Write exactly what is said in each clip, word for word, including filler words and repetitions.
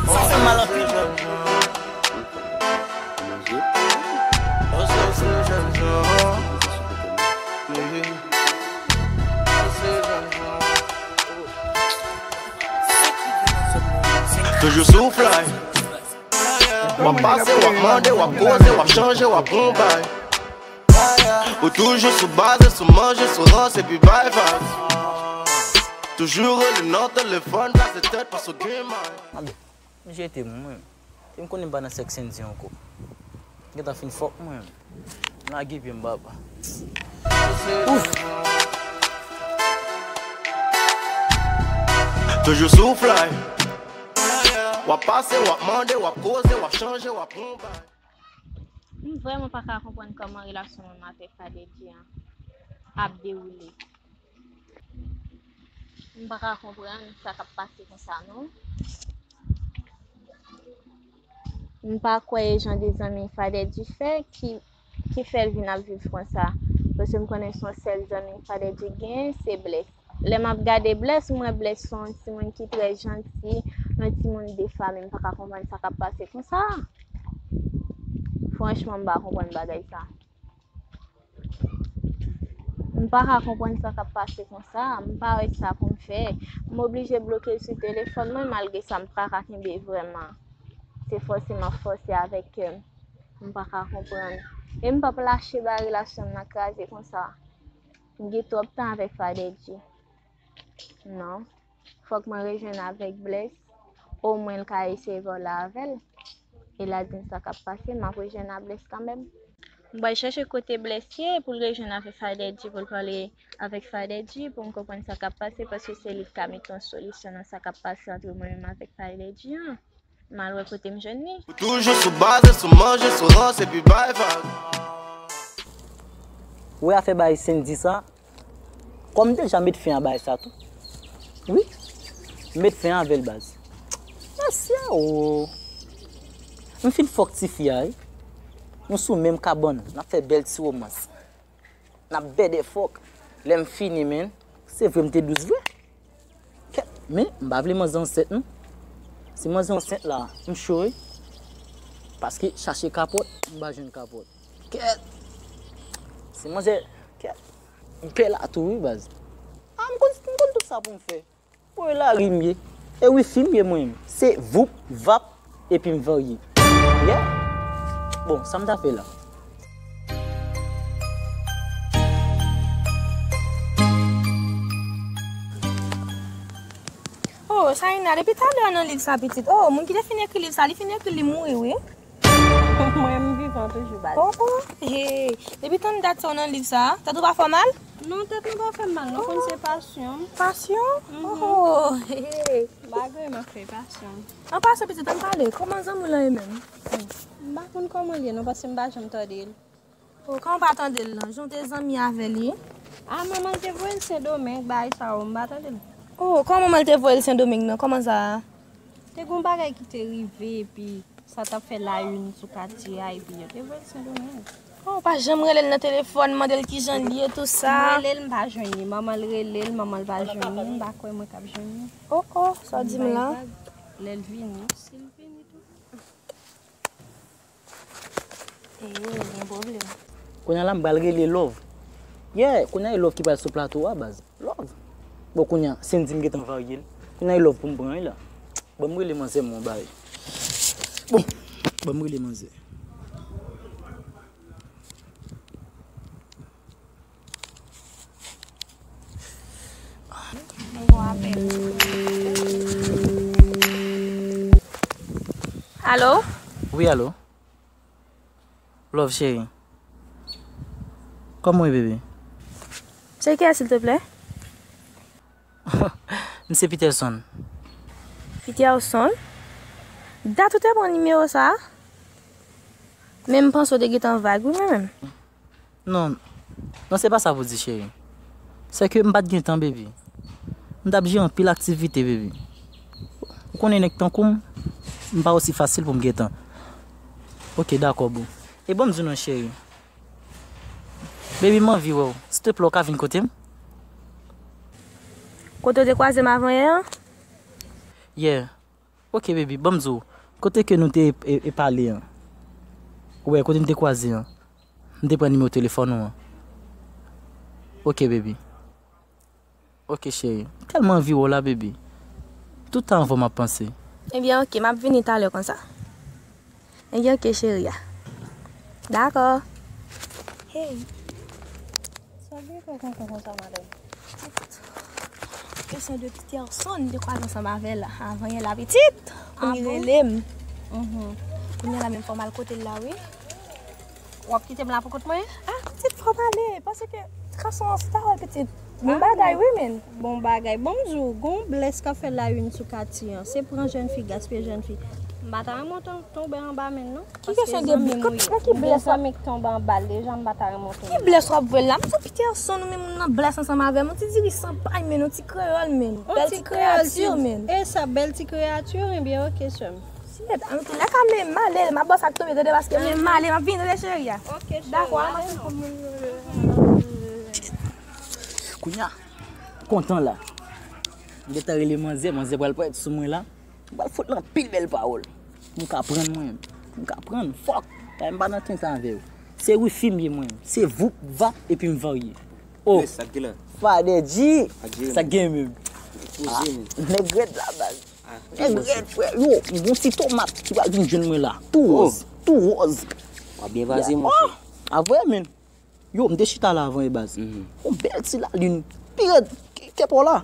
Sa fè mal anpil. Toujou sou fly. W ap pase, w ap mande, w ap koze, w ap chanje, w ap gon bay. Ou toujou sou baz, sou manje, sou rans epi bay vag. Toujou rele nan telefòn, pase tèt, pase gen may. M jete m, mwen. E m konnen m pa nan sèks Sendy ankò. Gentan fin fòk mwen. M lage pye m, papa. Ouf! Toujou sou fly. W ap pase, w ap mande, w ap koze, w ap chanje, w ap gon bay. M vrèman pa ka konprann kòman relasyon mwen avèk Fadedji an ap dewoule. M pa ka konprann sa k ap pase konsa, non. M pa kwè e jan de zanmi Fadedji fè ki, ki fè l vin ap viv konsa. Paske m konnen se yon sèl zanmi Fadedji genyen, se Bless. Lè m ap gade Bless, m wè Bless se yon timoun ki trè janti, yon timoun defame. M pa ka konprann sa k ap pase konsa. Franchman, m pa konprann bagay sa. M pa ka konprann sa k ap pase konsa. M pa wè sa pou m fè. M oblije bloke l sou telefòn mwen, malgre sa, m pa ka kenbe vrèman. Se fòse m ap fòse avèk kè m. M pa ka konprann. E m p ap lache ba relasyon m nan kraze konsa. M gen twòp tan avèk Fadedji. Non. Fòk mwen rejwenn avèk Bless. Omwen l ka eseye vòlè avè l. E l a di m sa k ap pase, m ap rejwenn a Bless kanmenm. M pral chèche kote Bless ye pou l rejwenn avèk Fadedji, pou l pale avèk Fadedji, pou m konprann sa k ap pase, paske se li k ka mete yon solisyon nan sa k ap pase ant mwen menm avèk Fadedji an. M al wè kote m jwenn li. Ou toujou sou baz, sou manje, sou rans, epi bay vag. Ou wè afè bay Sendy sa, kòm m deja met fen a bay sa tou. Wi, m met fen avè l baz. Mesye o. M fin fòk tifi a wi. Nou sou menm kabann, n ap fè bèl ti womans. N ap bèdè fòk. Lè m fini, men, se vre m te dous vre. Kèt, men m pa vle manzè ansent non. Si manzè ansent la, m cho wi. Paske chache kapòt, m pa jwenn kapòt. Kèt. Si manzè, kèt. M pè la tou wi baz. A, m konn, m konn tout sa pou m fè. Pou e lari m ye. E wifi m ye mwen menm. Se voup, vap, epi m varye. Yeah. Bon, sa m ta fè la? Oh, Saïna, depi talè w nan liv sa, pitit. Oh, moun ki te fin ekri liv sa, li fin ekri l, li mouri, wi. Mwen, m vivan toujou, baz. Oh, oh, hey. Depi tann dat sa w nan liv sa, tèt ou pa fè w mal? Non, tèt mwen pa fè m mal, non, konn se pasyon m. Pasyon? Mhm. Oh, hey. Bagay m ap fè pasyon m. An pasan, pitit, ann pale. Kòman zanmi w lan ye menm? M pa konn kòman l ye, non, paske m pa janm tande l. Oh, kòman w pa tande l lan? Jan w te zanmi avè l, wi. Ah, manman l te voye l Sendomeng, bagay sa yo, m pa tande l. Oh, kòman manman l te voye l Sendomeng nan? Kòman sa? Te gon bagay ki te rive, epi sa t ap fè la une sou katye a, epi yo te voye l Sendomeng. Oh, w pa janm rele l nan telefòn, mande l kijan l ye, tou sa. M rele l, m pa jwenn li. Manman l rele l, manman l pa jwenn li. M pa kwè mwen k ap jwenn li. Oh, oh, sa w di m la? Lè l vini, si l vini tou. Ee, gen pwoblèm. Kounye a la, m pral rele Love. Yeah, kounye a e Love ki pral sou plato a, baz. Love. Bon, kounye a, Sendy m gentan varye l. Kounye a e Love pou m pran wi la. Ban m rele manzè m yon bagay. Bon, ban m rele manzè. Alo? Wi, alo. Love cheri. Kòman w ye, bebe? Se kiyès, silteplè? M se Peterson. Peterson? Dat ou te pran nimewo sa a? Men m panse w te gentan vag wi, mwen menm. Non, non, se pa sa pou di, cheri. Se ke m pa t gen tan, baby. M t ap jere anpil aktivite, baby. Ou konnen nèg tankou m, m pa osi fasil pou m gen tan. Ok, dakò, boo. E ban m di w non, cheri. Baby, m anvi wè w. Silteplè, w ka vin kote m? Kote w te kwaze m avanyè an? Yeah. Ok, baby, ban m di w. Kote ke nou te e, e pale an? Ou wè, kote nou te kwaze an? M te pran nimewo telefòn ou an. Ok, baby. Ok, cheri. M tèlman anvi wè w la, baby. Tout tan avè w m ap panse. Ebyen, ok, m ap vini talè konsa. Ebyen, ok, cheri a. Dakò. Hey. Sa gen kè kontan konsa, madanm? Kesyon de Peterson, m te kwaze ansanm avè l avanyè la, pitit. Kounye rele m. Kounye a la menm fò m al kote l la, wi. W ap kite m la pou kont mwen? Ah, pitit, fò m ale, paske gason an se ta wè l, pitit. Bon bagay, wi, men. Bon bagay. Bon, m di w, gon blès k ap fè la une sou katye an. Se pran jèn fi, gaspiye jèn fi. M pa ta renmen w ton- tonbe anba men, non. Ki kesyon de blès? Kot, nan ki blès w ap... Zanmi k tonbe anba l deja, m pa ta renmen w tonbe. Ki blès w ap voye la? M sou Peterson, ou menm ou nan blès ansanm avè m. Yon ti diri san pay, men yon ti kreyòl, men. Bèl ti kreyati, men. E sa, bèl ti kreyati, ebyen, ok, sè m. Shit, ann tou lè ka men m ale, m ap bò sa k tonbe, tande, paske men m ale, m ap vini, tande, cheri a. Ok, cheri. Dakò, a mache pou mwen. Kounye a, kontan la. M gentan rele manzè, manzè pral parèt sou mwen la. M pral fout l anpil bèl pawòl. Pou m ka prann mwen. Pou m ka prann, fòk. Paske m pa nan tenten avè yo. Se wifi m ye mwen. Se voup, vap, epi m varye. Oh. Yes, sa k gen la? Fadè G. Sa k gen menm? Poze, men. Nèg rèd la, baz. Nèg rèd, frè. Yo, m gon ti tomat ki pral vin jwenn mwen la. Tou wòz. Tou wòz. W ap byen vaze, monchè. Ah, vrè, men. Yo, m te chita la avan, e baz. Yon bèl ti lalin. Pi rèd ke, ke pa w la.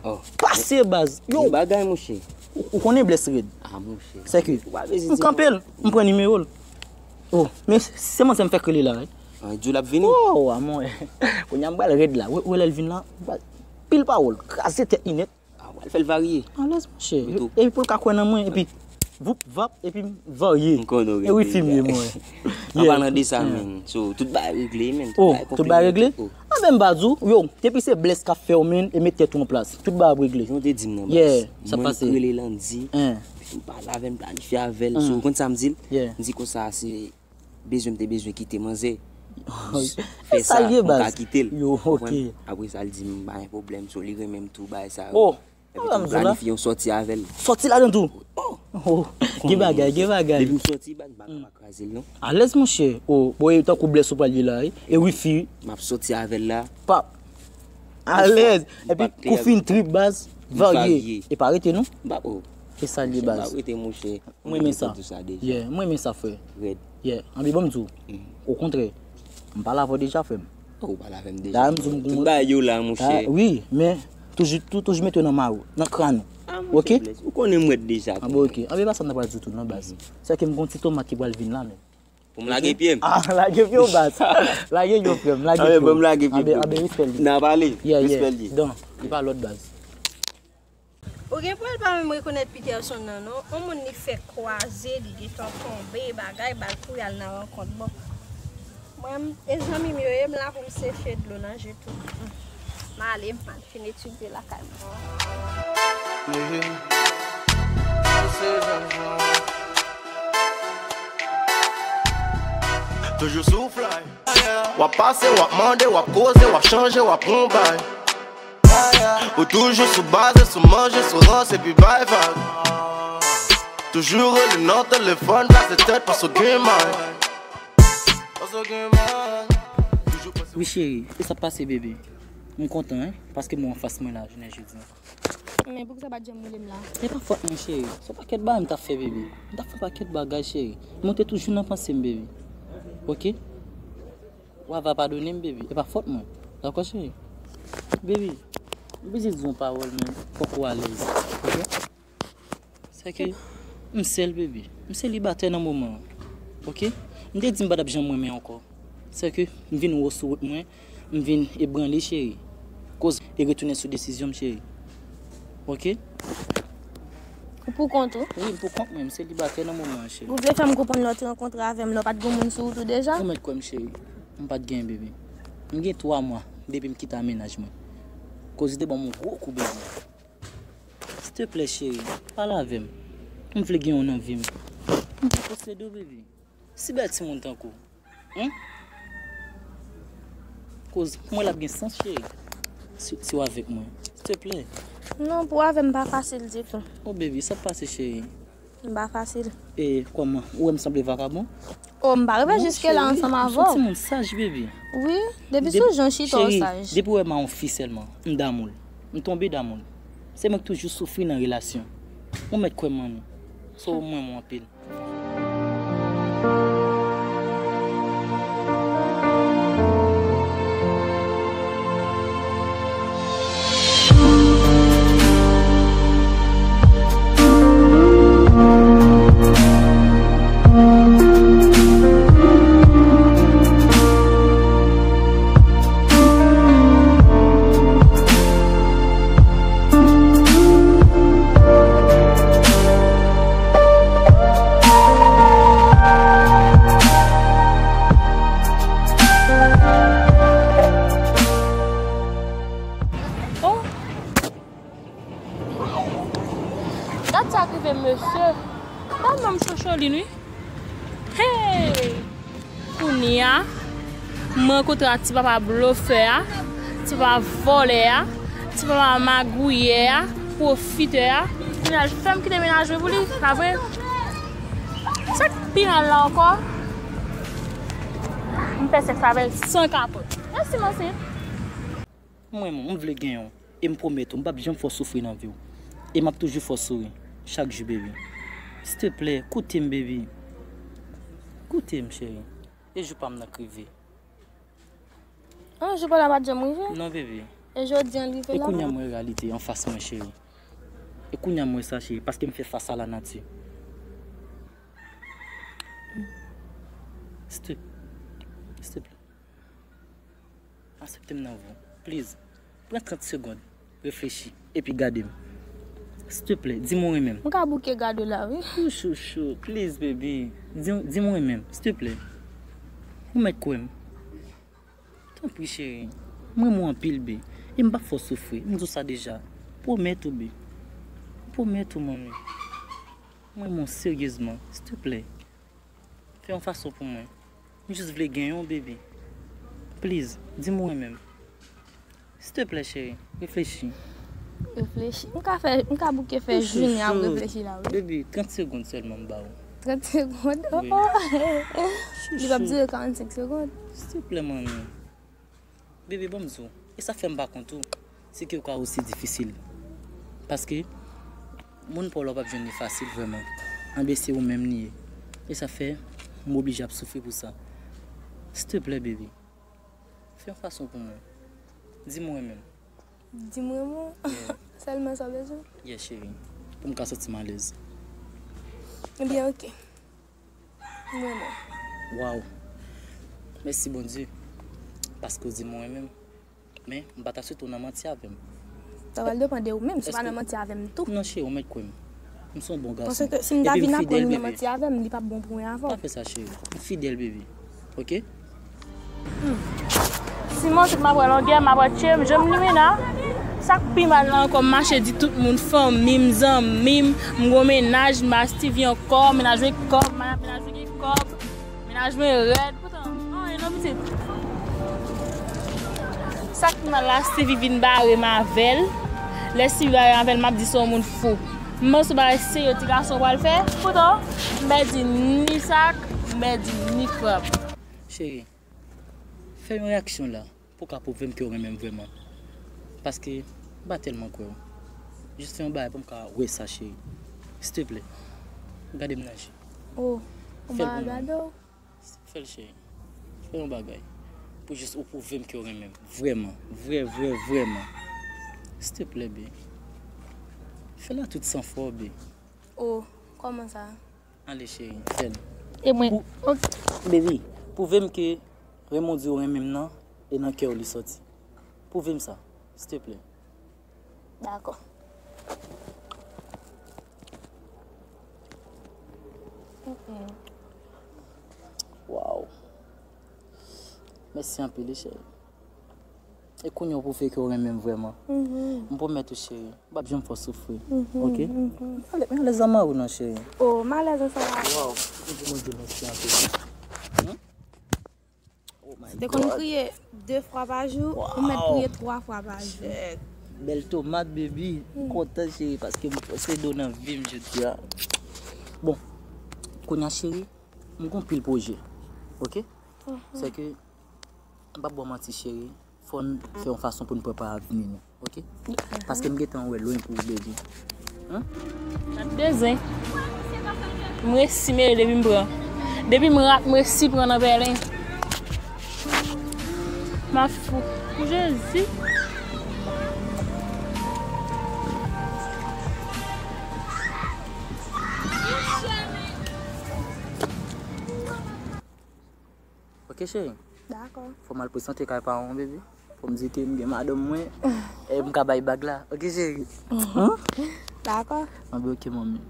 Oh. Pase, baz. Yo. Gen bagay, monchè. Ou, ou konnen blès rèd. Ah, monchè. Sèke m kanpe l, m pran nimewo l. Oh, men se manzè m fèk rele la, wi. Ah, di w l ap vini? Oh, amon. Kounye a m pral rèd la. Ou wè lè l vin la, m pral pil pawòl, kraze tèt li nèt. Ah, w al fè l varye. Alèz, monchè. Epi pou l ka kwè nan mwen, epi voup, vap, epi m varye. M konnen w rele. E wifi m ye, mwen. An palan de sa, men, so, tout bagay regle, men. Oh, tout bagay regle? Ah, men m pa di w, yo, depi se blès k ap fè w, men, e met tèt ou an plas. Tout bagay ap regle. Jan w te di m nan, baz. Yeah, sa pase. Mwen k rele Landy. Epi m pale avè l, m planifye avè l. So, ou konn sa m di l? Yeah. M di konsa, se bezwen, m te bezwen kite manzè. Fè sa, m ka kite l. Yo, ok. Apre sa, l di m, pa gen pwoblèm, so, li renmen m tou, bagay sa yo. Oh. Epi tou, m planifye yon sòti avè l. Sòti ladan tou? Oh. Gen bagay, gen bagay. Depi m sòti, baz, m pa ka pa kraze l, non. Alèz, monchè. Oh, bon, e tankou blès ou pral ye la, wi. E wifi. M ap sòti avè l la. Pa. Alèz. Epi, kou fin trip, baz, varye. E pa rete, non? M pa, oh. E sa l ye, baz. M pa rete, monchè. Mwen renmen sa. Yeah, mwen renmen sa, frè. Rèd. Yeah, anpi ban m di w. Okontrè, m pale avè w deja, frè m. Oh, ou pale avè m deja. Dayè, m di w m gon... Tout bagay yo la, monchè. Wi, men toujou, tou, toujou mete w nan ma ou, nan kràn ou. Ah, monchè, ok? Bless. Ou konnen m rèd deja. Ah, bon, ok. Anpi pa sa m ta pral di w tou, non, baz. Sèke m gon ti tomat ki pral vin la, men. Pou m lage pye m? Ah, lage pye w, baz. Lage pye w, frè m, lage pye w. Anpi ban m lage pye m. Anpi respè l ye. N a pale. Yeah, yeah. Respè l ye. Don, li pa lòt, baz. Ou gen pou wè l pa menm rekonèt Peterson nan, non. On moun li fè kwaze, li gentan tonbe, bagay, bal kouri al nan rankont. Bon, mwen, e zanmi m yo ye, m la pou m seche dlo nan je tou. M ale, m al fin etidye lakay mwen. Toujou sou fly. W ap pase, w ap mande, w ap koze, w ap chanje, w ap pran bay. Ou toujou sou baze, sou manje, sou ranse, epi bay vag. Toujou rele nan telefòn, plase tèt, paske w gen may. Paske w gen may. Toujou pase. Wi, cheri, e sa k pase, bebe? M kontan, wi, paske mwen anfas mwen la, jounen jodi a. Men poukisa w pa t janm rele m la? E pa fòt mwen, cheri. Se yon pakèt bagay m t ap fè, bebe. M t ap fè yon pakèt bagay, cheri. Men w te toujou nan panse m, bebe. Ok? Wa va padone m, baby. E pa fòt mwen. Dakò, cheri? Baby, m bezwen di yon pawòl, men fòk ou alèz. Ok? Sèke m sèl, baby. M selibatè nan moman an. Ok? M te di m pa t ap janm renmen ankò. Sèke m vin wo sou wout mwen, m vin ebranle, cheri. Koz e retounen sou desizyon m, cheri. Ok? Ou pou kont ou? Wi, m pou kont mwen, m selibatè nan moman an, cheri. Ou vle fè m konprann lè w te rankontre avè m la, w pa t gen moun sou wout ou deja? Ou mèt kwè m, cheri. M pa t genyen, bebe. M gen twa mwa depi m kite a mennaj mwen. Koz li te ban m yon gwo kou, bebe. Silteplè, cheri, pale avè m. M vle gen w nan vi m. M pou posede w, bebe. Si bèl timoun tankou w. Humm. Koz mwen l ap gen sans, cheri. Si, si w avèk mwen. Silteplè. Non, pou avè m pa fasil ditou. Oh, baby, sa k pase, cheri? M pa fasil. E kòman? Ou wè m sanble vakabon? Oh, m pa rive jiske la ansanm avè w. Non, cheri, m se yon timoun saj, baby. Wi, depi sou jan w chita w saj. Depi w wè m a yon fi sèlman, m damou l. M tonbe damou l. Se mwen ki toujou soufri nan relasyon. Ou mèt kwè m, manmi. So, mwen, mwen anpil. Oh! Gad sa k rive mesye. Gad nonm chocho li wi. Hey! Kounye a, m rankontre ak ti papa blofè a, ti papa vòlè a, ti papa magouyè a, pwofitè a. Kounye a, l fè m kite mennaj mwen pou li, pa vre? Sa k pi mal la ankò, m fè sèks avè l san kapòt. Mèsi, mansi. Mwen menm, m vle genyen w. E m pwomèt ou, m p ap janm fè w soufri nan vi w. E m ap toujou fè w souri. Chak jou, baby. Silteplè, koute m, baby. Koute m, cheri. E jou pa m nan k rive. An, jou pa w la pa t janm rive? Non, baby. E jodi a l rive la? E kounye a m wè reyalite anfas mwen, cheri. E kounye a m wè sa, cheri, paske m fè fas a lanati. Silteplè. Silteplè. Aksepte m nan vi w. Please. Pran trant segonn. Reflechi. Epi gade m. Silteplè, di m ou renmen m. M ka bouke gade w la, wi. Ou chouchou. Please, baby. Di, di m ou renmen m. Silteplè. Ou mèt kwè m. Tanpri, cheri. M renmen w anpil, bae. E m p ap fè w soufri. M di w sa deja. Pwomèt ou, bae. Pwomèt ou, manmi. M renmen w seryezman. Silteplè. Fè yon fason pou mwen. M jis vle genyen w, baby. Please, di m ou renmen m. Silteplè, cheri, reflechi. Reflechi? M ka fè, m ka bouke fè jounen ap reflechi la, wi. Baby, trant segonn sèlman m ba ou. Trant segonn? Wi. Oh! Li p ap dire karannsenk segonn? Silteplè, manmi. Bebe, ban m di w, e sa fè m pa kont ou, se ke ou ka osi difisil. Paske, moun pa w la w p ap jwenn li fasil vrèman. Anben, se ou menm li ye. E sa fè, m oblije ap soufri pou sa. Silteplè, bebe, fè yon fason pou mwen. Di m ou renmen m. Di m ou renmen m? Yeah. Sèlman sa w bezwen? Yeah, cheri. Pou m ka santi m alèz. Ebyen, oke. M renmen w. Waw. Mèsi Bondye. Paske w di m ou renmen m. Men, m pa ta swete w nan manti avè m. Sa pral depann de ou menm, si w pa nan manti avè m tou. Non, cheri, ou mèt kwè m. M se yon bon gason. Paske si m ta vin aprann ou nan manti avè m, li p ap bon pou mwen avè w. Pa fè sa, cheri. M fidèl, bebe. Oke? Hmm. Siman, tout m ap wè longè, m ap wè tye m, je m limena. Sa k pi mal la ankò, m mache di tout moun, fanmi m, zanmi m, m gon mennaj, m pa Steevy ankò, mennaj mwen gen kòb, mennaj mwen gen kòb, mennaj mwen rèd, poutan, anyen non, pitit. Sa k pi mal la, Steevy vin bare m avè l. Lè Steevy bare m avè l, m ap di se yon moun fou. M panse yon bagay serye ti gason pral fè, poutan, m pèdi ni sak, m pèdi ni frap. Cheri, fè yon reyaksyon la pou w ka pwouve m ke w renmen m vrèman. Paske m pa tèlman kwè w. Jis fè yon bagay pou m ka wè sa, cheri. Silteplè, gade m nan je. Oh, ou pa gade w? Fè l, cheri. Fè yon bagay. Pou jis ou pwouve m ke w renmen m. Vrèman. Vrè, vrè, vrèman. Silteplè, be. Fè l a tout san fò, be. Oh, kòman sa? Ale, cheri, fè l. E mwen? Pou, ok. Baby, pwouve m ke renmen w di w renmen m nan, e nan kè w li sòti. Pwouve m sa, silteplè. Dakò. Mm-mm. Waw. Mèsi anpil, wi, cheri. E kounye a w pwouve ke w renmen m vrèman. Mhm. M pwomèt ou, cheri, m p ap janm fè w soufri. Mhm, oke? Mhm. Ale, men alèz nan mari w non, cheri. Oh, m alèz ansanm avè w. Waw, m di Bondye mèsi anpil. Hmm? Oh my God. Si te konn priye de fwa pa jou, ou mèt priye twa fwa pa jou. Shit. Bèl tomat, baby. M kontan, cheri, paske m pwose do nan vi m jodi a. Bon, kounye a, cheri, m gon pil pwojè. Oke? Se ke, m p ap ba w manti, cheri. Fò n fè yon fason pou n prepare avni nou. Oke? Paske m gentan wè lwen pou ou, baby. Gad de zen. M resi mele depi m pran. Depi m rat, m resi pran nan pèlen. M ap fou. Jezi. Oke, cheri. Dakò. Fò m al prezante kay paran w, baby. Fò m di ke m gen madanm mwen. E m ka bay bag la. Oke, cheri. Dakò. Anben, oke, manmi.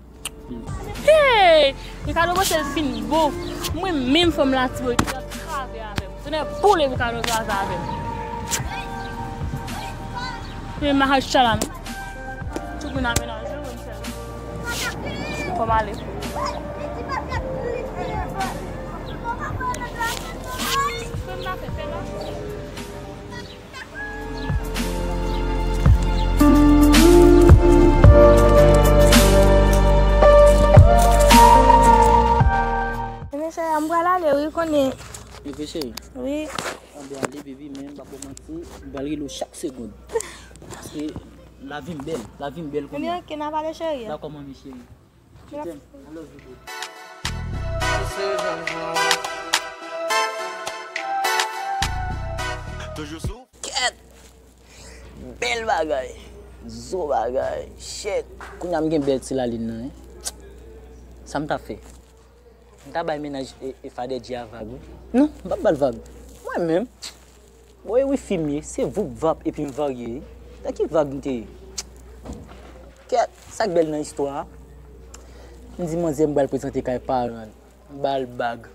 Hey! Ricardo panse l fin bo. Mwen menm fanm la, ti boy, ki ap krave avè m. Tounen boule Ricardo krave avè m. Men m a chala, non. Tout moun ap menaje w, m sèl. Fò m ale. Fè m pa fè, fè m pa fè. Mesye, m pral ale, wi, konnen. Li vre, cheri? Wi. Anben, ale, baby, men m p ap ba w manti, m pral rele w chak segonn. Paske lavi m bèl, lavi m bèl kounye a. Ebyen, oke, n a pale, cheri. Dakò, manmi, cheri. Je t'aime. I love you, baby. Toujou sou. Kèt! Bèl bagay! Zo bagay! Shit! Kounye a m gen bèl ti lalin nan, wi. Sa m ta fè? M ta bay mennaj e, e Fadè Dji a vag, wi. Non, m p ap ba l vag. Mwen menm. Woy, wi, fi m ye, se voup vap epi m varye, wi. Nan ki vag m te ye? Kèt, sa k bèl nan istwa a? M di manzè m pral prezante kay paran l. M ba l bag.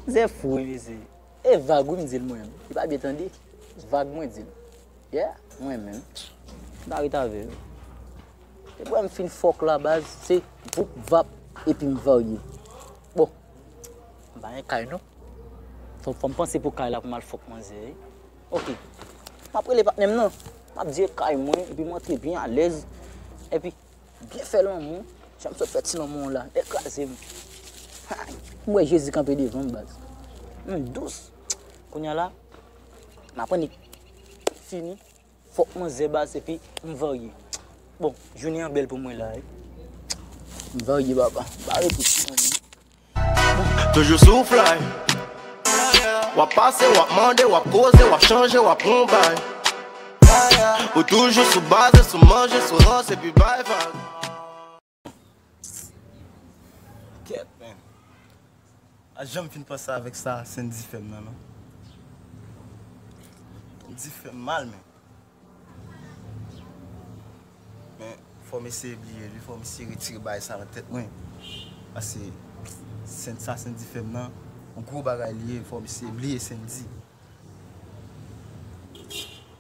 Manzè fou, wi, mesye. E vag, wi, m di l mwen menm. Li pa byen tande. Vag, mwen di l. Yeah, mwen menm. M pa ret avè l. Depi m fin fòk la, baz, se voup vap epi m varye. Bon, m pa gen kay non. Fò, fò m panse pou kay la pou m al fòk manzè, wi. Oke. M ap rele patnè m nan. M ap di e kay mwen, epi m antre byen alèz. Epi, byen fè lanmou. Jan m sot fè ti lanmou an la. Bèl kraze m. Ha! M wè Jezi kanpe devan m, baz. M dous. Kounye a la, m aprann li fini. Fòk manzè baz epi m varye. Bon, jounen an bèl pou mwen la, wi. M varye, papa. M pa rete sou mwen. Toujou sou fly. W ap pase, w ap mande, w ap koze, w ap chanje, w ap konbay. Ou toujou sou baze, sou manje, sou ranse, epi bay vag. Kèt, men. A janm fin panse avèk sa Sendy fè m nan, non. Sendy fè m mal, men. Men, fò m eseye bliye li, fò m eseye retire bagay sa nan tèt mwen. Paske Sen-, sa Sendy fè m nan, yon gwo bagay li ye, fò m eseye bliye Sendy.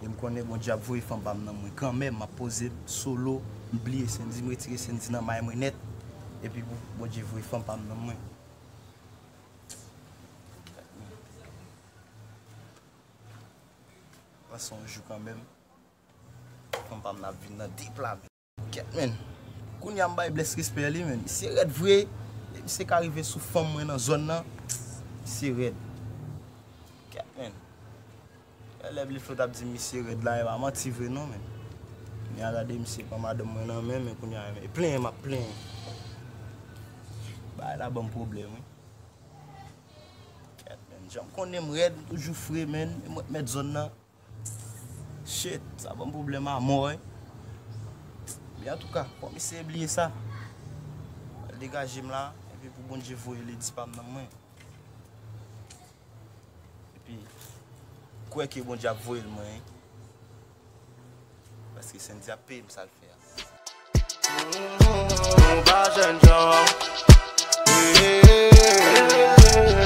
E m konnen Bondye ap voye fanm pa m nan mwen kanmenm, m ap poze m solo, m bliye Sendy, m retire Sendy nan may mwen nèt. Epi Bon-, Bondye voye fanm pa m nan mwen. Pase yon jou kanmenm. Fanm pa m nan ap vin nan de pla, men. Kèt, men. Kounye a m bay Bless respè li, men. Misye rèd vre. E misye ka rive sou fanm mwen nan zòn nan. Misye rèd. Kèt, men. Lè Bliflo t ap di misye rèd la, e pa manti vre non, men. Kounye a gade misye pran madanm mwen nan men, men kounye a, e plenyen m ap plenyen. Bagay la ban m pwoblèm, wi. Kèt, men. Jan m konnen m rèd, m toujou fre, men. E mwen k mèt zòn nan. Shit, sa ban m pwoblèm a mò, wi. Men antouka, fò m eseye bliye sa. Degaje m la, epi pou Bondye voye ledi pa m nan mwen. Epi, kwè ke Bondye ap voye l mwen, wi. Paske Sendy ap peye m sa l fè a. Nou pa jènjan.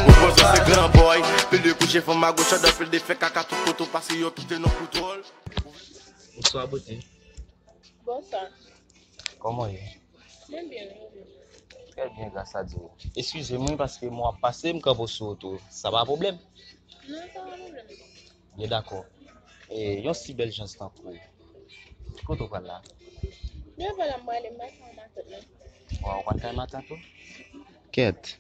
Ou konsa se gran boy. Pil de kouche fanm a goch, andan pil de fè kaka tout kote w pase yo kite nou kontwòl. Bonswa, bote. Bonswa. Kòman w ye? Mwen byen, mwen byen. Trè byen, gras a Dye. Eskize m, wi, paske m wè w ap pase, m kanpe w sou wout ou. Sa pa pwoblèm? Non, sa pa pwoblèm. Byen dakò. E, yon si bèl jans tankou w, Kote w pral la? Devan la, m prale, m pral kay matant lan. Waw, w pral kay matant ou? Kèt.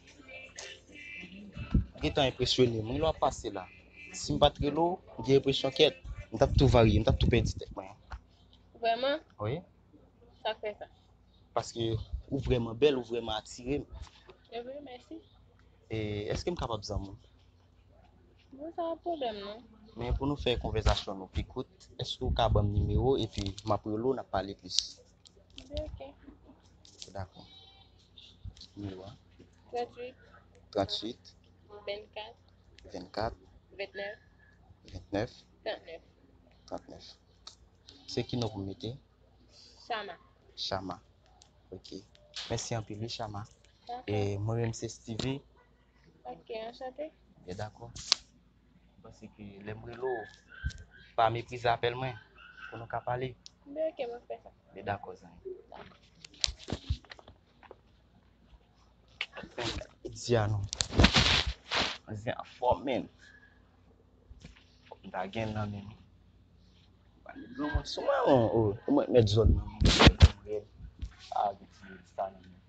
Gentan enpresyone m, wi, lè w ap pase la. Si m pa t rele w, m gen enpresyon kèt, m t ap tou varye, m t ap tou pèdi tèt mwen. Vrèman? Wi. Sa k fè sa? Paske ou vrèman bèl, ou vrèman atire m. E vre, mèsi. E, èske m kapab zanmi w? Bon, sa pa pwoblèm, non. Men pou nou fè konvèsasyon nou pi kout, èske w ka ban m nimewo w epi m ap rele w, n ap pale plis? Byen, ok. Dakò. Nimewo a? Tranntuit. Tranntuit. Vennkat. Vennkat. Vennèf. Vennèf. Trannèf. Trannèf. Se ki non pou m mete? Chama. Chama. Ok. Mèsi anpil, wi, Chama. Dakò. E mwen menm se Steevy. Ok, anchante. Byen dakò. Mwen panse ke lè m rele w, pa meprize apèl mwen, pou nou ka pale. Byen, ok, mwen fè sa. Byen dakò, zanmi. Dakò. Di a non. Zen anfòm, men. Fòk m ta gen nan men m. Granmoun sou mwen, o, o, o mwen mèt zòn nan, mwen mèt zòn nan. A, gen ti sa nan men.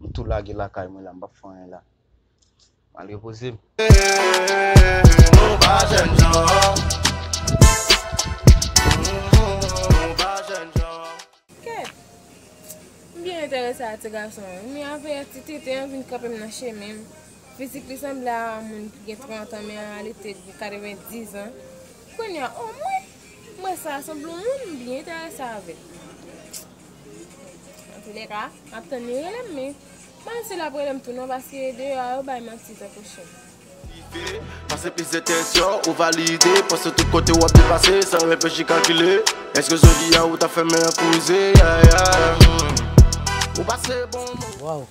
M tou lage lakay mwen la, m p ap fè anyen la. M al repoze m. Nou pa jèn jan. Nou pa jèn jan. Kèt! M byen enterese a ti gason an wi, men avè ti tete an vin kanpe m nan chemen m. Fizik li sanble a moun ki gen trant an, men an reyalite li gen katrevendiz an. Kounye a, o mwen, m wè sa sanble yon moun, m byen enterese avè l. Antoulèka, m ap tann li rele m, men m pa panse l ap rele m tou non, paske deyò a yo bay manti tankou chen. Pase plizyè tès yo, ou valide. Panse tout kote w ap depase, san reflechi kalkile. Èske jodi a ou ta fèmen an kouze? Yeah, yeah. Hmm. Ou pase bon moman. Waw.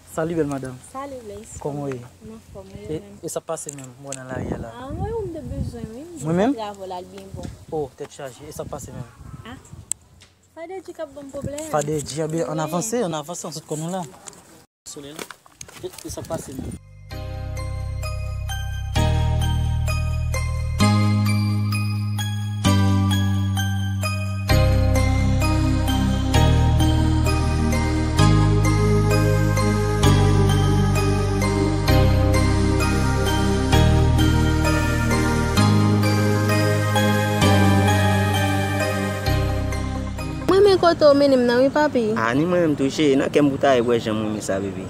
Salut, belle madame. Salut, Blaise. Kòman w ye? M anfòm, e ou menm? E sa pase menm, mwen nan lari a la. Ah, mwen ou m te bezwen, wi. Mwen menm? Travay la, l byen bon. Oh, tèt chaje. E sa pase menm? Ah. Fadedji k ap ban m pwoblèm. Fadedji, ebyen, ann avanse, ann avanse, ann sot kò nou la. Solèy la. E, e sa pase menm? Mwen renmen kote w mennen m nan wi, papi. A, ni mwen menm tou, cheri, nan kè m pou ta ye pou wè jan m renmen sa, bebe.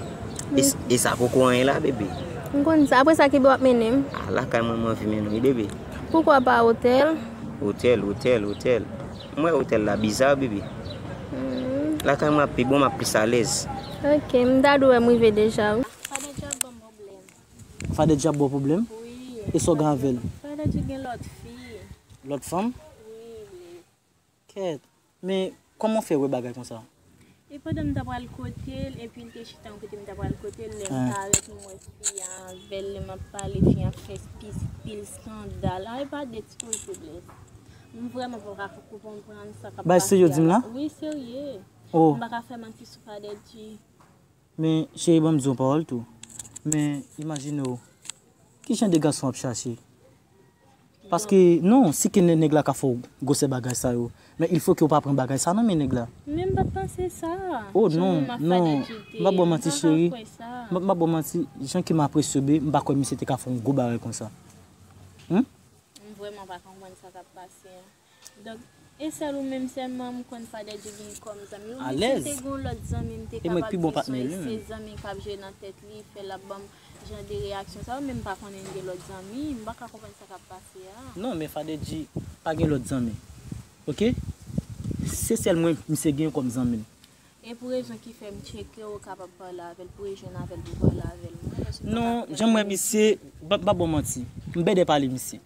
E, e sa poko anyen la, bebe. M konn sa. Apre sa, ki bò w ap mennen m? A, lakay mwen, mwen anvi mennen w wi, bebe. Poukwa pa otèl? Otèl, otèl, otèl. M wè otèl la biza, bebe. Hmm. Lakay mwen ap pi bon, m ap plis alèz. Ok, m ta dwe wè m rive deja, wi. Fadedji ap ban m pwoblèm. Fadedji ap ba w pwoblèm? Wi. E sa w gen avè l? Fadedji gen lòt fi. Lòt fanm? Wi, li. Kèt. Men, kòman w fè wè bagay konsa? E pandan m ta pral kote l, epi l te chita yon kote m ta pral kote l, lè m parèt, m wè fi a avè l, lè m ap pale, fi a ap fè pis, pil eskandal. A, e pa de ti koze, Blaise. M vrèman pa ka konprann sa k ap pase a la. Bay serye w di m la? Wi, serye. Oh. M pa ka fè manti sou Fadedji. Men, cheri, ban m di w yon pawòl tou. Men, imajine w, ki jan de gason w ap chache? Paske, non, si ke nè-, nèg la ka fè w gwosè bagay sa yo, men il faut que w pa pran bagay sa nan men nèg la. Men m pa t panse sa. Oh, non, non, m pa ba w manti, cheri. M pa, m pa ba w manti, jan ke m apresye w, babe, m pa kwè misye te ka fè yon gwo bagay konsa. Hmm? M vrèman pa konprann sa k ap pase a. Donk, e sèl ou menm sèlman m konn Fadedji gen kòm zanmi. Ou menm si m te gen yon lòt zanmi, m te kapab di se zanmi k ap jwe nan tèt li, fè l ap ban m jan de reyaksyon sa yo, men m pa konnen l gen lòt zanmi, m pa ka konprann sa k ap pase a. Non, men Fadedji pa gen lòt zanmi. Oke? Se sèl mwen misye gen kòm zanmi l. E pou rezon ki fè m tcheke w, ou kapab pale avè l, pou rejwenn avè l, pou pale avè l. Mwen, èske w pa ka konprann? Non, jan m wè misye, m pa, m pa ba w manti. M bèdè pale misye.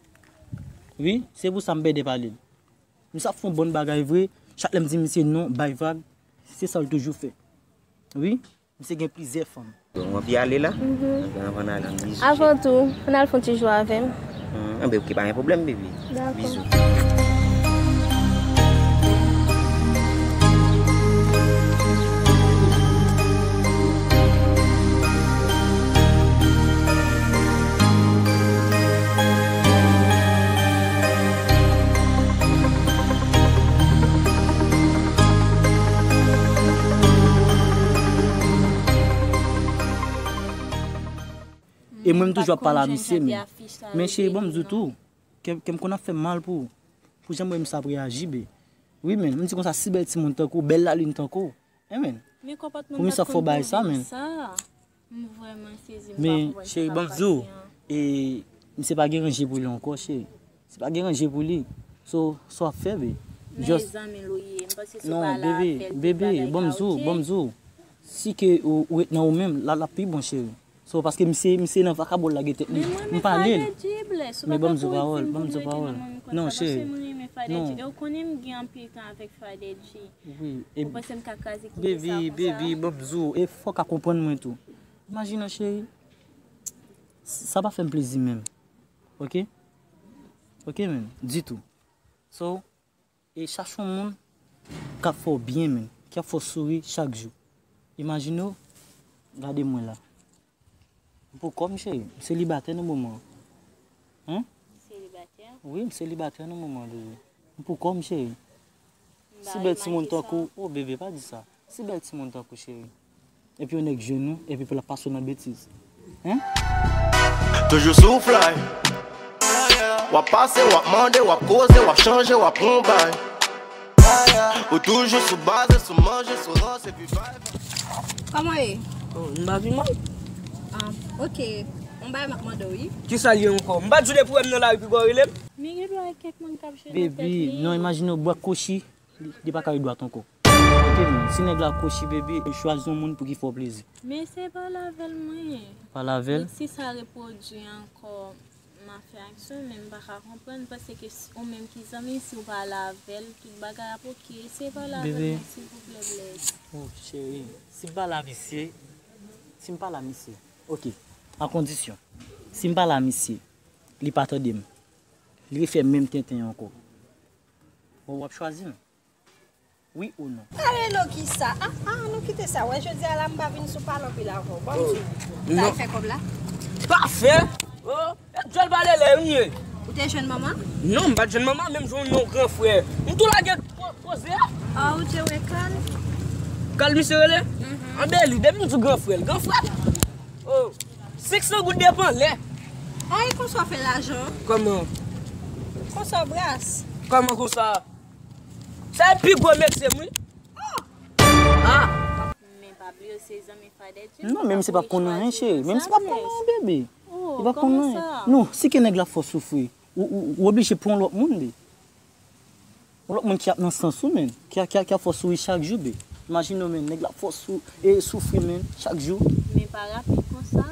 Wi, se pou sa m bèdè pale l. Misye ap fè yon bann bagay vre, chak lè m di misye non, bay vag, se sa l toujou fè. Wi, misye gen plizyè fanm. Bon, w anvi ale la? Mhm. Anvan n ale, ann bizou. Avan tou, ann al fè yon ti jou avè m. Hmm, anben, oke, pa gen pwoblèm, baby. Dakò. Bizou. E mwen, m toujou ap pale a misye, men. Men cheri, ban m di w tou, kè m, kè m konn ap fè m mal pou, pou jan m wè misye ap reyaji, be. Wi, men, m di konsa, si bèl timoun tankou w, bèl lalin tankou w, men. Pou misye ap fè w bagay sa, men. M vrèman sezi, m pa konprann sa k ap pase an. Men, cheri, ban m di w, e, misye pa gen ranje pou li ankò, cheri. Misye pa gen ranje pou li. So, sa w ap fè, be? Men zanmi l ou ye, m panse si w pale avè l, bebe, ban m di w, ban m di w. Si ke ou, ou ret nan ou menm, la, l ap pi bon, cheri. So, paske misye, misye nan vakabon l lage tèt li. M pale l. Men ban m di w pawòl, ban m di w pawòl. Non, cheri. Non. E w konnen m gen anpil tan avèk Fadedji. Wi, e ou panse m ka kraze kite sa konsa? Baby, baby, ban m di w, e fò w ka konprann mwen tou. Imajine w, cheri. Sa pa fè m plezi menm. Ok? Ok, menm. Ditou. So, e chache yon moun k ap fè w byen, menm. K ap fè w souri chak jou. Imajine w, gade mwen la. M pou kò m, cheri. M selibatè nan moman an. Hein? Selibatè? Wi, m selibatè nan moman an, bebe. M pou kò m, cheri. Si bèl timoun tankou w, oh, bebe, pa di sa. Si bèl timoun tankou w, cheri. Epi yon nèg jwenn ou, epi pou l ap pase w nan betiz. Hein? Toujou sou fly. W ap pase, w ap mande, w ap koze, w ap chanje, w ap pran bay. Ou toujou sou baze, sou manje, sou ranse, epi bay. Kòman ye? Oh, m pa pi mal. Ah, ok. Yon bagay m ap mande w, wi. Kisa l ye ankò? M pa t di w depi w wè m nan lari piga w rele m? Men gen dwa gen kèk moun k ap jwe nan tèt li. Baby, non, imajine w bwè kochi, li, li pa ka ri dwat ankò. Ok, menm, si nèg la kochi, baby, chwazi yon moun pou ki fè w plezi. Men se pale avè l mwen. Pale avè l? Men si sa repwodui ankò, m a fè aksyon, men m pa ka konprann, paske s-, ou menm ki zanmi, si w pale avè l, tout bagay ap ok. Eseye pale avè l, silvouplè, Blaise. Oh, cheri, si m pale a misye, si m pale a misye, ok, a kondisyon, si m pale a misye, li pa tande m, li refè menm tenten an ankò, w ap chwazi m? Wi ou non? Ale non, kisa? Ah, ah, nou kite sa. Wè, jodi a la, m pa vin sou pale anpil avè w. Ban m di w. Ou t al fè kòb la? Pa fè? Oh, e djòl pale lè m ye. Ou te jwenn manman? Non, m pa t jwenn manman, men m jwenn yon gran frè. M tou lage po-, poze a. Ah, ou te wè Kal? Kal misye rele? Mhm. Anben li, depi m di w gran frè l, gran frè l. Oh, senk san goud depi anlè. Ah, e konsa w fè lajan? Kòman? Konsa w bras? Kòman konsa? Sa e pi gwo metye m, wi. Oh! Ah! Men pa bliye se zanmi Fadedji. Non, men misye p ap konn anyen, cheri. Men misye p ap konn anyen, bebe. Li p ap konn anyen. Non, si ke nèg la fè w soufri, ou, ou, ou oblije pran yon lòt moun, be. Yon lòt moun ki ap nan sans ou, men. Ki a, ki a, ki ap fè w souri chak jou, be. Imajine w, men, nèg la ap fè w sou-, e soufri, men, chak jou. Men pa rapid konsa.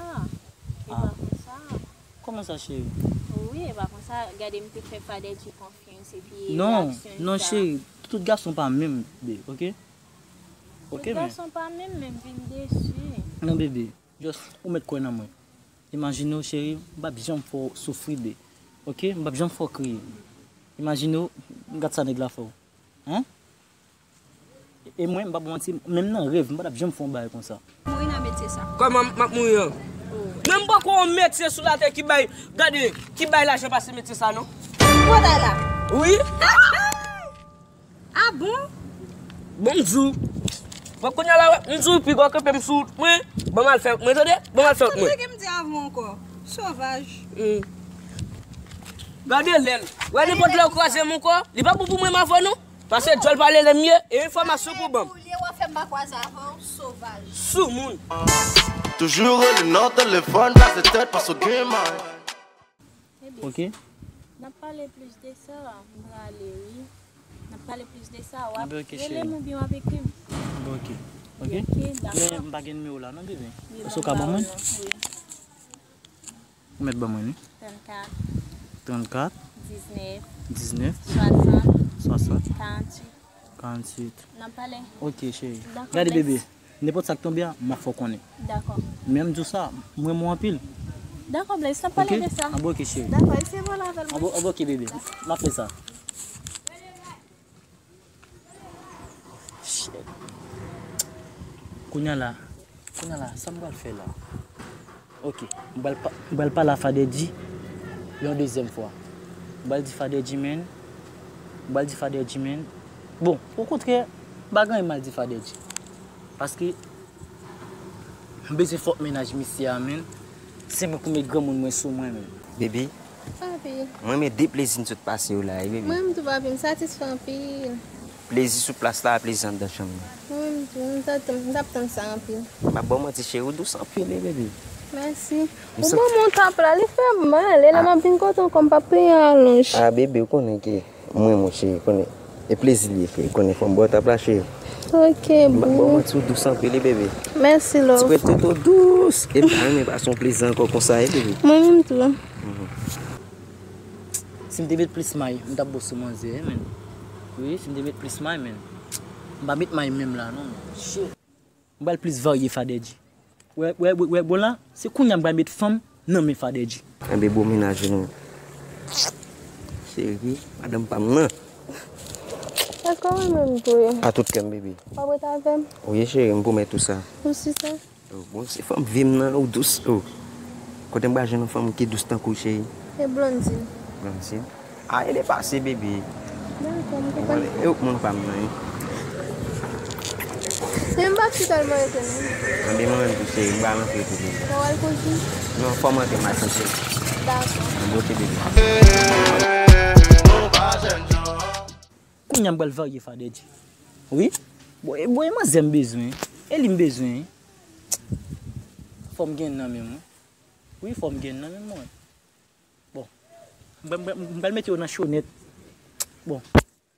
E pa konsa. Kòman sa, cheri? Wi, e pa konsa. Gade, m te fè Fadedji konfyans. Non, non, cheri, tout gason pa menm, be, ok? Ok, men. Tout gason pa menm, men m vin desi. Non, bebe, just ou mèt kwè nan mwen. Imajine w, cheri, m p ap janm fè w soufri, be, ok? M p ap janm fè w kriye. Imajine w, gad sa nèg la fè w. Hein? E mwen, m p ap manti, menm nan rèv, m pa t ap janm fè yon bagay konsa. Mouri nan metye sa. Kòman m ap mouri an? Oh. Men m poko wè yon metye sou latè ki bay, gade, ki bay lajan pase metye sa, non. Kote la? Wi. Ah bon? Bon, m di w. Bon, kounye a la, m di w, piga w kanpe m sou wout mwen, ban m al fè wout mwen, tande? Ban m al fè wout mwen. Tande ke m di avè w ankò. Sovaj. Hmm. Gade lè l. Wè, nenpòt lè w kwaze m ankò, li pa bon pou mwen, m avè w, non. Paske djòl pale lè m ye, e enfòmasyon pou ban m. Olye w ap fè m pa kwaze avè w, sovaj. Soumoun. Toujou rele nan telefòn, kase tèt, paske w gen may. Ok. N ap pale plis de sa, m prale, wi. N ap pale plis de sa, w ap rele m oubyen w ap ekri m. Bon, ok. Ok? Ok, dakò. Men m pa gen nimewo w la, non, bebe. Èske w ka ban mwen? Wi. Ou mèt ban mwen li. Trannkat. Trannkat. Diznèf. Diznèf. Swasant. Swasant. Karanntuit. Karanntuit. N ap pale. Ok, cheri. Dakò, gade, bebe, nenpòt sa k tonbe a, m ap fè w konnen. Dakò. Men m di w sa, m renmen w anpil. Dakò, Blaise, n ap pale de sa. Ok? Anben, ok, cheri. Dakò, eseye pale avè l. Anben, anben, ok, bebe. M ap fè sa. Shit. Kounye a la, kounye a la, sa m pral fè la? Ok, m pral pa-, m pral pale a Fadedji yon dezyèm fwa. M pral di Fadedji, men, m pral di Fadedji, men. Bon, okontrè, m pa gen anyen m al di Fadedji. Paske m bezwen fòk mennaj misye a, men. Se mwen pou met granmoun mwen sou mwen menm. Baby, Papi, mwen renmen de plezi n sot pase yo la wi, baby. Mwen menm tou papi, m satisfè anpil. Plezi sou plas la, plezi anndan chanm nan. Mwen menm tou, m t ap tann sa anpil. M ap ba w manti cheri, ou dous anpil wi, baby. Mèsi. Ou ban mwen tap la, li fè m mal. E lè m ap vin kote w ankò, m p ap peye alonj. Ah, baby, ou konnen ke mwen, mon cheri, konnen. E plezi li ye, frè. Konnen fò m ba w tap la, cheri. Ok, M ap ba w boo. Manti, ou dous anpil wi, baby. Mèsi, Ti love. Prèt Toto dous. E m pa renmen pase yon plezi ankò konsa wi, baby. Mwen menm tou. Si m te met plis may, m t ap bon sou manzè, men. Wi, si m te met plis may, men. M pa met may menm la, non, men. Shit. M pral plis varye Fadèdji. Wè, wè, wè, wè, bon la, se kounye a m pral met fanm nan men Fadèdji. Enben, bon, mennaj nou. Cheri, madanm pa m nan. Èske w renmen m vre? A tout kè m, baby. W ap ret avè m? Wi, cheri, m pwomèt ou sa. Ou si sa? Oh, bon, se fanm vi m nan, ou dous, oh. Kote m pral jwenn yon fanm ki dous tankou w, cheri? E Blondine. Blondine? A, e depase, baby. Dakò, m konprann. E ou k moun pa m nan, wi. Men m pa t si tèlman rete non. Anben mwen menm tou, cheri, m pral antre tou, baby. Sa w al koze? Non, fò m antre, m al santi. Dakò. Anben, ok, baby. Kounye a m pral varye Fadèdji. Wi. Bon, e, bon, e manzè m bezwen. E li m bezwen. Fò m gen nan men mwen. Wi, fò m gen nan men mwen. Bon. M pral- m pral- m pral mete yo nan chonèt. Bon.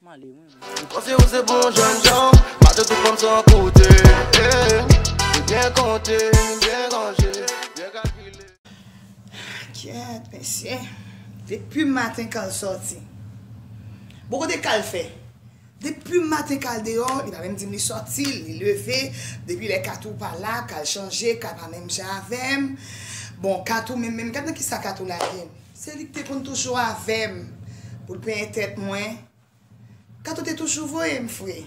M ale, wi. Ou panse ou se bon jèn jan, maten tout fanm san koute. Ou byen konte, byen ranje, byen kalkile. Kyèt, mesye. Depi maten Carl sòti. Bon, kote Carl fè? Depi maten Carl deyò, li pa menm di m li sòti, li leve. Depi lè Katou pa la, Carl chanje, Carl pa menm jan avè m. Bon, Katou menm, menm, gad nan kisa Katou lage m. Se li ki te konn toujou avè m pou l penyen tèt mwen. Kato te toujou voye m fre.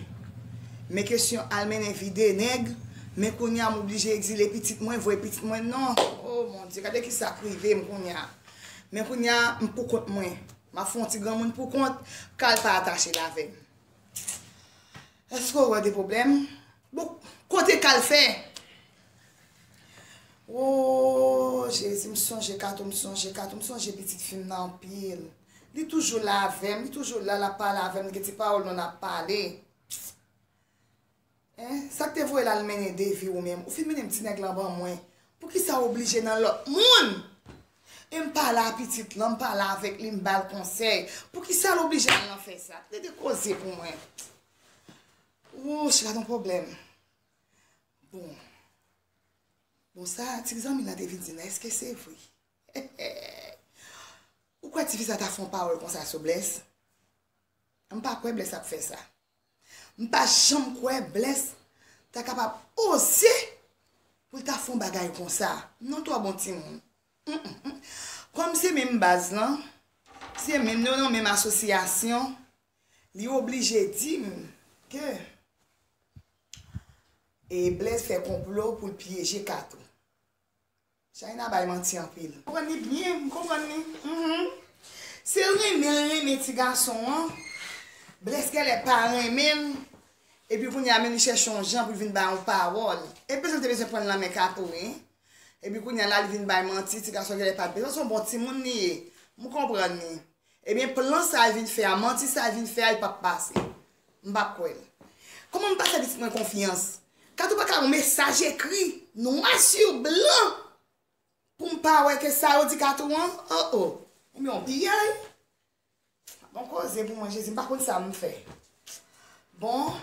Men kesyon al mennen vide nèg, men kounye a m oblije egzile pitit mwen, voye pitit mwen non. Oh mon Dieu, gade kisa k rive m kounye a. Men kounye a m poukont mwen. M ap fè yon ti granmoun poukont, Carl pa atache l avè m. Èske w wè de pwoblèm? Bon, kote Carl fè? Oh, Jezi, m sonje Kato, m sonje Kato, m sonje pitit fi m nan anpil. Li toujou la avè m, li toujou la, l ap pale avè m, gen ti pawòl nou n ap pale. Hein? Sa k te voye l al mennen Devi ou menm? Ou fin mennen m ti nèg lan ban mwen. Poukisa w oblije nan lòt moun? E m pale a pitit lan, m pale avèk li, m ba l konsèy. Poukisa l oblije al nan fè sa? Plede koze pou mwen. Wouch, gad yon pwoblèm. Bon. Bon, sa ti zanmi lan te vin di m nan, èske se vre? Ou kwè tifi sa ta fè yon pawòl konsa sou Bless? M pa kwè Bless ap fè sa. M pa janm kwè Bless ta kapab oze pou l ta fè yon bagay konsa. Non, twò bon timoun. Mm, mm, mm. Kòm se menm baz lan, se menm, nou nan menm asosyasyon, li oblije di m ke e Bless fè konplo pou l pyeje Kato. Shaina bay manti anpil. M konprann li byen, m konprann li. Mhm. Se renmen l renmen ti gason an. Bless genlè pa renmen l. Epi kounye a menm li chèche yon jan pou l vin bay yon pawòl. E bezwen te bezwen pran l nan men Kato, wi. Epi kounye a la li vin bay manti, ti gason genlè pa t bezwen. Se yon bon timoun li ye. M konprann li. Ebyen, plan sa l vin fè a, manti sa l vin fè a, li p ap pase. M p ap kwè l. Kòman m pa fè pitit mwen konfyans? Kato pa ka yon mesaj ekri, nwa sur blan, pou m pa wè ke sa yo di Kato an? Oh, oh. Ebyen, yon piyay. Bon koze pou mwen, Jezi, m pa konn sa m fè. Bon.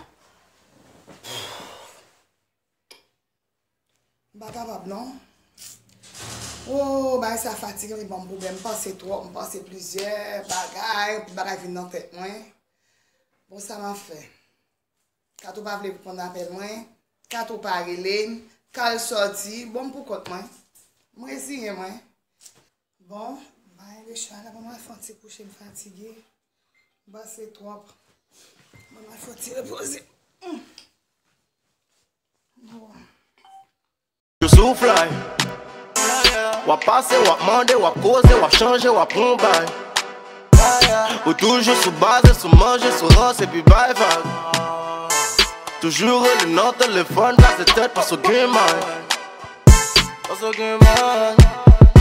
M pa kapab non. Oh, bagay sa fatige m, li ban m pwoblèm. M panse twòp, m panse plizyè bagay, anpil bagay vin nan tèt mwen. Bon, sa m ap fè? Kato pa vle reponn apèl mwen, Kato pa rele m, Kal sòti, bon, m poukont mwen. M reziyen mwen. Bon, bay le chay la, ban m al fè yon ti kouche, m fatige. M panse twòp. Ban m al fè yon ti repoze. Hmm. Toujou sou fly. W ap pase, w ap mande, w ap koze, w ap chanje, w ap pran bay. Ou toujou sou baze, sou manje, sou ranse, epi bay vag. Toujou rele nan telefòn, kase tèt, paske w gen may. Paske w gen may.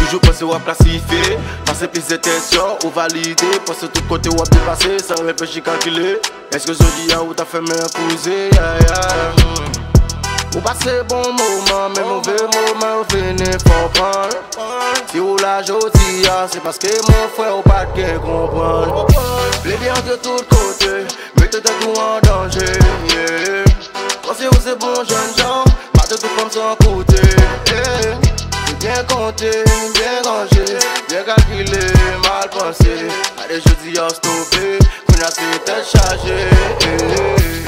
Toujou panse w ap klasifye, pase plizyè tès yo, ou valide, panse tout kote w ap depase, san reflechi kalkile. Èske jodi a ou ta fèmen koze, yeah, yeah. Hmm. Ou pase bon moman, men move moman yo vini fò pran. Si ou la jodi a, se paske mon frè ou pa t gen konprann. Leve antre tout kote, mete tèt ou an danje, yeah. Panse ou se bon jènjan, mate tout fanm san koute, yeah. Ou byen konte, byen ranje, byen kalkile, mal panse. Gade jodi a stope, kounye a se tèt chaje, yeah.